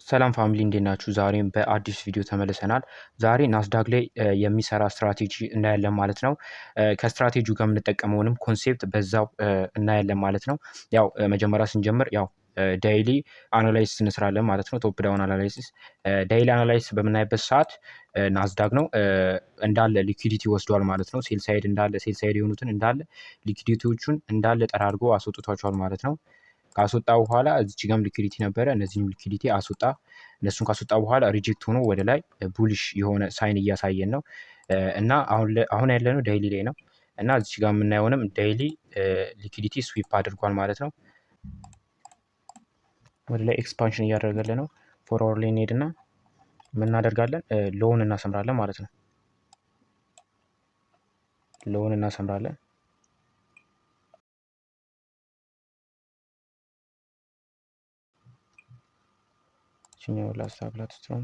ሰላም family፣ እንዴት ናችሁ? ዛሬም በአዲስ ቪዲዮ ተመልሰናል። ዛሬ ናስዳክ ላይ የሚሰራ ስትራቴጂ እናያለን ማለት ነው። ከስትራቴጂው ጋር የምንጠቀመውንም concept በዛው እናያለን ማለት ነው። ያው መጀመሪያ ስንጀምር ያው daily analysis እንስራለን ማለት ነው። Top down analysis፣ daily analysis በምናይበት ሰዓት ናስዳክ ነው እንዳለ liquidity ወስዷል ማለት ነው። Sell side እንዳለ sell side የሆኑትን እንዳለ liquidity ዎቹን እንዳለ ጠራርጎ አስወጥቷቸዋል ማለት ነው። ካስወጣ በኋላ እዚች ጋም liquidity ነበረ። እነዚህም liquidity አስወጣ። እነሱን ካስወጣ በኋላ reject ሆኖ ወደ ላይ bullish የሆነ sign እያሳየን ነው እና አሁን ያለነው daily ላይ ነው እና እዚች ጋር የምናየውንም daily liquidity sweep አድርጓል ማለት ነው። ወደ ላይ expansion እያደረገልን ነው። 4 hour ላይ እንሄድና ምን እናደርጋለን? Low ን እናሰምራለን ማለት ነው። Low ን እናሰምራለን። ይችኛው ላስተካክላት strong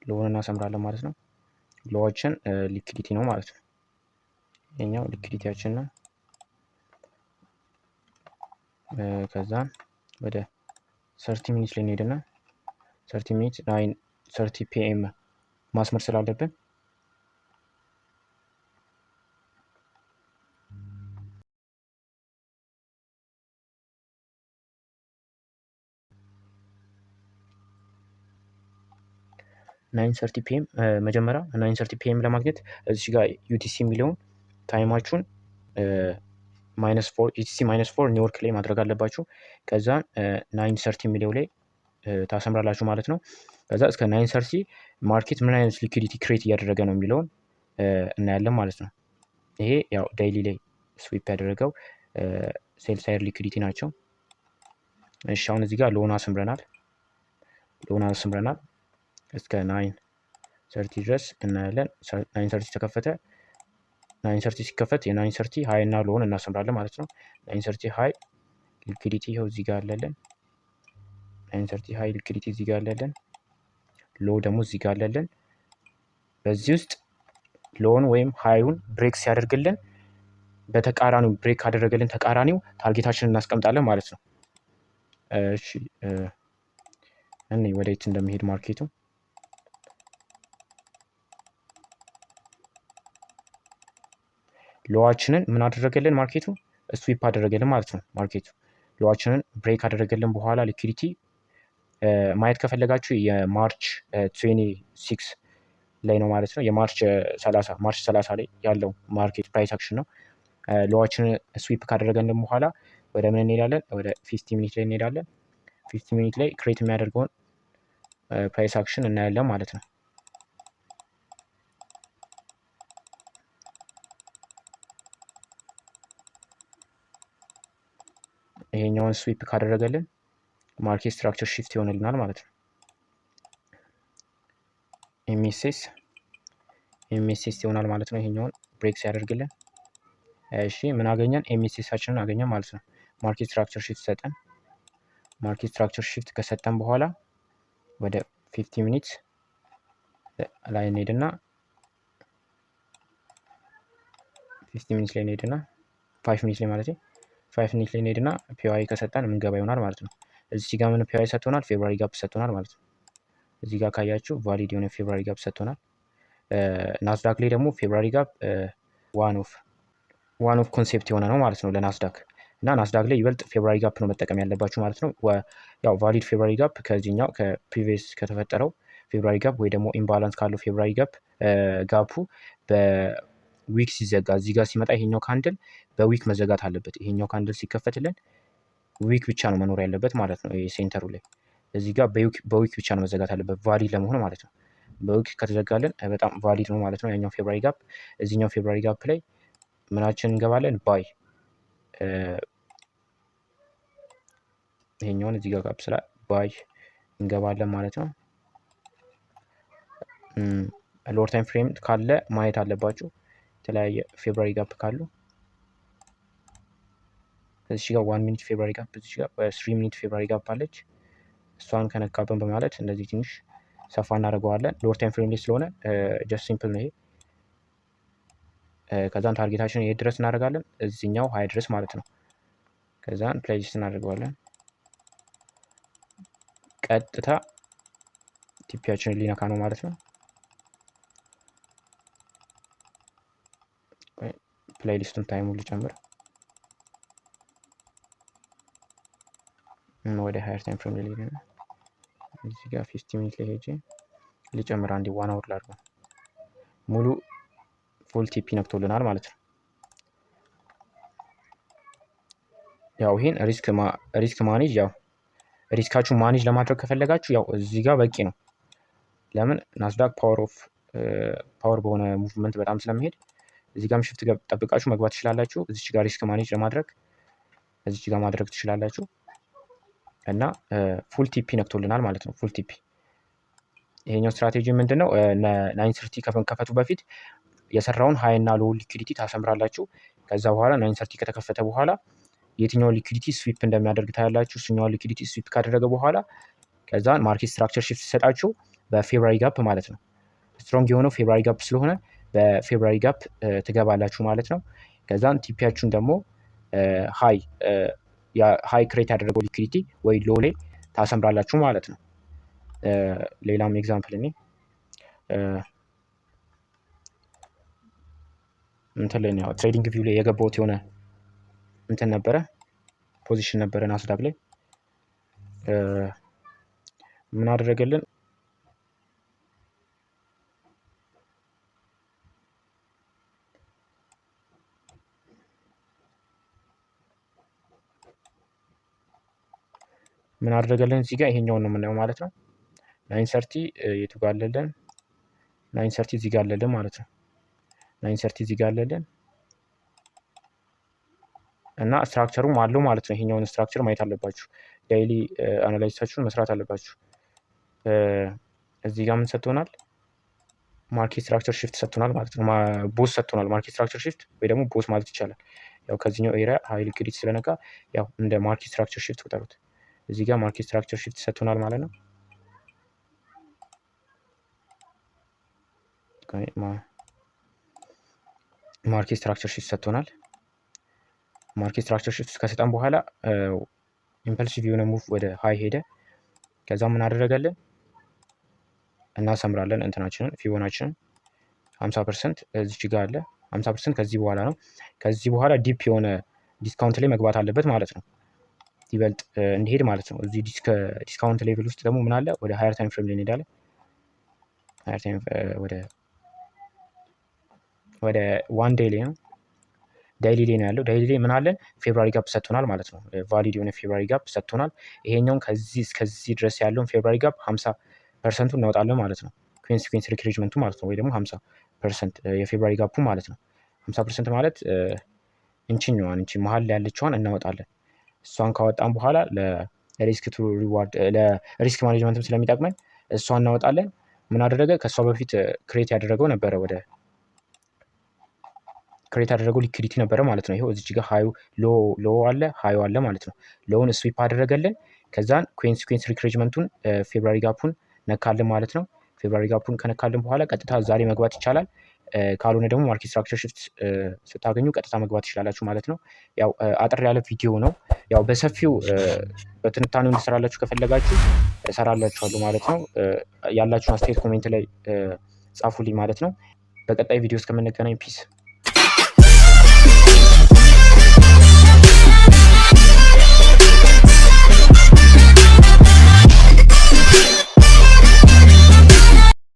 low ን እናሰምራለን ማለት ነው። Low ኣችን liquidity ነው ማለት ነው። ይሄኛው liquidity ያችን ነው። ከዛን ወደ 30 minute ላይ እንሄድና 30 minute 9:30 PM ማስመር ስላለብን 9:30 PM መጀመሪያ 9:30 PM ለማግኘት እዚህ ጋር UTC የሚለውን time ኣችሁን -4 UTC -4 ኒውዮርክ ላይ ማድረግ አለባችሁ። ከዛ 9:30 የሚለው ላይ ታሰምራላችሁ ማለት ነው። ከዛ እስከ 9:30 market ምን አይነት liquidity create እያደረገ ነው የሚለውን እናያለን ማለት ነው። ይሄ ያው daily ላይ sweep ያደረገው sell side liquidity ናቸው። እሺ፣ አሁን እዚህ ጋር low ን አስምረናል። Low ን አስምረናል፣ እስከ 9:30 ድረስ እናያለን። 9:30 ተከፈተ። 9:30 ሲከፈት የ 9:30 high እና low ን እናሰምራለን ማለት ነው። 9:30 high liquidity ይኸው እዚህ ጋር አለልን። 9:30 high liquidity እዚህ ጋር አለልን። Low ደግሞ እዚህ ጋር አለልን። በዚህ ውስጥ low ን ወይም high ኡን break ሲያደርግልን፣ በተቃራኒው break ካደረገልን ተቃራኒው target ኣችንን እናስቀምጣለን ማለት ነው። እሺ፣ እኔ ወዴት እንደሚሄድ market ኡ low ኣችንን ምን አደረገልን? Market ኡ sweep አደረገልን ማለት ነው። Market ኡ low ኣችንን break ካደረገልን በኋላ liquidity ማየት ከፈለጋችሁ የ March 26 ላይ ነው ማለት ነው። የ March 30፣ March 30 ላይ ያለው market price action ነው። Low ኣችንን sweep ካደረገልን በኋላ ወደ ምን እንሄዳለን? ወደ 15 minute ላይ እንሄዳለን። 15 minute ላይ create የሚያደርገውን price action እናያለን ማለት ነው። ይሄኛውን sweep ካደረገልን market structure shift ይሆንልናል ማለት ነው። MSS ይሆናል ማለት ነው። ይሄኛውን break ሲያደርግልን፣ እሺ፣ ምን አገኘን? MSS ኣችንን አገኘን ማለት ነው። Market structure shift ሰጠን። Market structure shift ከሰጠን በኋላ ወደ 15 minute ላይ እንሄድና 15 minute ላይ እንሄድና 5 minute ላይ ማለት 5 minute ላይ እንሄድና POI ከሰጠን የምንገባ ይሆናል ማለት ነው። እዚህ ጋር ምን POI ሰጥቶናል? Fair value gap ሰጥቶናል ማለት ነው። እዚህ ጋር ካያችሁ valid የሆነ fair value gap ሰጥቶናል። ናስዳክ ላይ ደግሞ fair value gap one of concept የሆነ ነው ማለት ነው ለናስዳክ። እና ናስዳክ ላይ ይበልጥ fair value gap ነው መጠቀም ያለባችሁ ማለት ነው። ያው valid fair value gap ከዚህኛው ከ previous ከተፈጠረው fair value gap ወይ ደግሞ imbalance ካለው fair value gap gap ኡ በ wick ሲዘጋ፣ እዚህ ጋር ሲመጣ ይሄኛው candle በ wick መዘጋት አለበት። ይሄኛው candle ሲከፈትልን wick ብቻ ነው መኖር ያለበት ማለት ነው። ይሄ center ኡ ላይ እዚህ ጋር በ wick ብቻ ነው መዘጋት ያለበት valid ለመሆን ማለት ነው። በ wick ከተዘጋልን በጣም valid ነው ማለት ነው። ያኛው fair value gap እዚህኛው fair value gap ላይ ምናችን እንገባለን? Buy። ይሄኛውን እዚህ ጋር gap ስላ buy እንገባለን ማለት ነው። Lower time frame ካለ ማየት አለባችሁ። የተለያየ fair value gap ካሉ እዚህ ጋር 1 minute fair value gap፣ እዚህ ጋር 3 minute fair value gap አለች። እሷን ከነካብን በማለት እንደዚህ ትንሽ ሰፋ እናደርገዋለን። Lower time frame ላይ ስለሆነ just simple ነው ይሄ። ከዛን target ኣችን የት ድረስ እናደርጋለን? እዚህኛው high ድረስ ማለት ነው። ከዛን place እናደርገዋለን። ቀጥታ TP ያችንን ሊነካ ነው ማለት ነው። Playlist ኡን time ኡን ልጨምር፣ ወደ higher time frame ላይ ነው። እዚህ ጋር 15 minute ላይ ሄጄ ልጨምር፣ አንዴ 1 hour ላድርገው። ሙሉ full TP ነክቶልናል ማለት ነው። ያው ይሄን risk manage፣ ያው risk ኣችሁን manage ለማድረግ ከፈለጋችሁ ያው እዚህ ጋር በቂ ነው። ለምን ናስዳክ power of power በሆነ movement በጣም ስለሚሄድ እዚህ ጋርም shift ጠብቃችሁ መግባት ትችላላችሁ። እዚች ጋር risk manage ለማድረግ እዚች ጋር ማድረግ ትችላላችሁ እና full TP ነክቶልናል ማለት ነው። Full TP። ይሄኛው ስትራቴጂ ምንድን ነው? 9:30 ከመከፈቱ በፊት የሰራውን high እና low liquidity ታሰምራላችሁ። ከዛ በኋላ 9:30 ከተከፈተ በኋላ የትኛውን liquidity sweep እንደሚያደርግ ታያላችሁ። እሱኛውን liquidity sweep ካደረገ በኋላ ከዛ market structure shift ሲሰጣችሁ በ fair value gap ማለት ነው። Strong የሆነው fair value gap ስለሆነ በ fair value gap ትገባላችሁ ማለት ነው። ከዛን TP ያችሁን ደግሞ high create ያደረገው liquidity ወይ low ላይ ታሰምራላችሁ ማለት ነው። ሌላም example እኔ እንትን ላይ ነው፣ TradingView ላይ የገባሁት የሆነ እንትን ነበረ፣ position ነበረ ናስዳክ ላይ። ምን አደረገልን? ምን አደረገልን? እዚህ ጋር ይሄኛውን ነው የምናየው ማለት ነው። 9:30 የቱ ጋር አለልን? 9:30 እዚህ ጋር አለልን ማለት ነው። 9:30 እዚህ ጋር አለልን እና structure ኡም አለው ማለት ነው። ይሄኛውን structure ማየት አለባችሁ። Daily analysis ኣችሁን መስራት አለባችሁ። እዚህ ጋር ምን ሰጥቶናል? Market structure shift ሰጥቶናል ማለት ነው። BOS ሰጥቶናል። Market structure shift ወይ ደግሞ BOS ማለት ይቻላል። ያው ከዚህኛው area high liquidity ስለነካ ያው እንደ market structure shift ቁጠሩት። እዚህ ጋር market structure shift ሰጥቶናል ማለት ነው። Market structure shift ሰጥቶናል። Market structure shift ከሰጠን በኋላ impulsive የሆነ move ወደ high ሄደ። ከዛ ምን አደረገልን? እናሰምራለን እንትናችንን፣ Fibonacci ንን 50% እዚች ጋር አለ። 50% ከዚህ በኋላ ነው። ከዚህ በኋላ deep የሆነ discount ላይ መግባት አለበት ማለት ነው። ይበልጥ እንዲሄድ ማለት ነው። እዚህ discount level ውስጥ ደግሞ ምን አለ? ወደ higher time frame ላይ እንሄዳለን። Higher time ወደ one day ላይ ነው፣ daily ላይ ነው ያለው። Daily ላይ ምን አለን? Fair value gap ሰጥቶናል ማለት ነው። Valid የሆነ fair value gap ሰጥቶናል። ይሄኛውን ከዚህ እስከዚህ ድረስ ያለውን fair value gap 50% ኡ እናወጣለን ማለት ነው። Consequence retracement ኡ ማለት ነው። ወይ ደግሞ 50% የ fair value gap ኡ ማለት ነው። 50% ማለት እንችኛዋን እንቺ መሀል ላይ ያለችዋን እናወጣለን። እሷን ካወጣን በኋላ ለ risk to reward፣ ለ risk management ም ስለሚጠቅመን እሷን እናወጣለን። ምን አደረገ? ከእሷ በፊት create ያደረገው ነበረ፣ ወደ create ያደረገው liquidity ነበረ ማለት ነው። ይኸው እዚች ጋር high ኡ low አለ፣ high ኡ አለ ማለት ነው። Low ውን sweep አደረገልን። ከዛን consequence retracement ኡን fair value gap ኡን ነካልን ማለት ነው። Fair value gap ኡን ከነካልን በኋላ ቀጥታ ዛሬ መግባት ይቻላል። ካልሆነ ደግሞ market structure shift ስታገኙ ቀጥታ መግባት ትችላላችሁ ማለት ነው። ያው አጠር ያለ ቪዲዮ ነው። ያው በሰፊው በትንታኔው እንድሰራላችሁ ከፈለጋችሁ እሰራላችኋለሁ ማለት ነው። ያላችሁን አስተያየት comment ላይ ጻፉልኝ ማለት ነው። በቀጣይ ቪዲዮ እስከምንገናኝ peace።